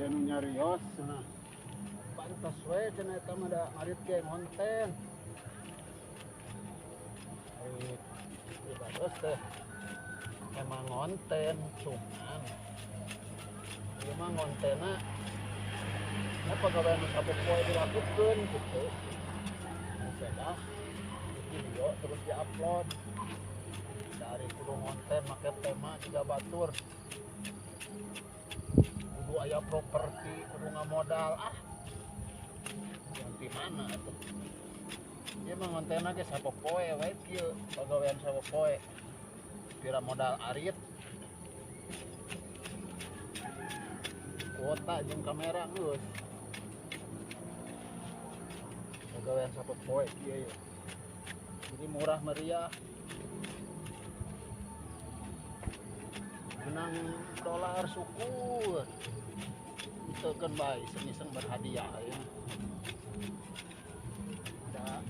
Aya nu nyarios cenah. Pantes we cenah eta mah da ngarit ge ngonten. Ari pribados teh emang ngonten cuman ieu mah ngontenna nya pagawean nu sapopoe dilakukeun gitu. Sepeda di video terus diupload. Dari kudu ngonten make tema jiga batur. Kudu aya properti, kudu ngamodal ah. Ganti mana atuh. Ieu mah ngontenna ge sapopoe we kieu, pagawean sapopoe. Pira modal arit. Kuota jeung kamera geus. Pagawean sapopoe kieu ye. Jadi murah meriah. Menang dolar syukur. Teukeun bae iseng-iseng berhadiah ya. Da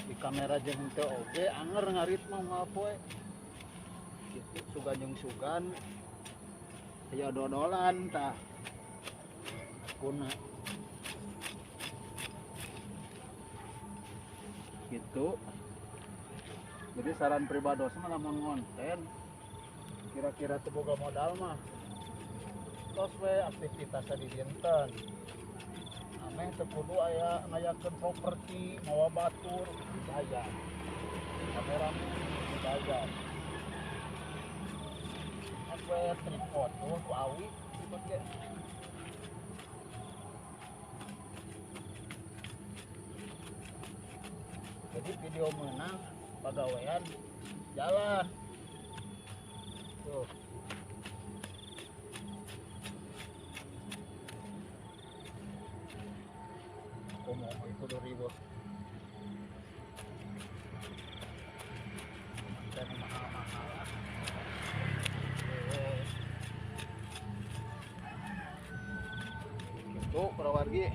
di kamera jeung henteu oge anger ngarit mah unggal poe. Kitu sugan jeung sugan aya dodolan tah. Akuna. Gitu. Jadi saran pribados mah lamun ngonten kira-kira teu boga modal mah tos we aktivitasna di dinten. Ameh teu kudu aya ngayakeun properti, mawa batur, dibayar. Kameramen dibayar. Tos we tripod tuh ku awi tripod ge. Jadi video meunang pagawean jalan. Tuh. Komo itu 2000. Dan mahal-mahal. Gitu para wargi.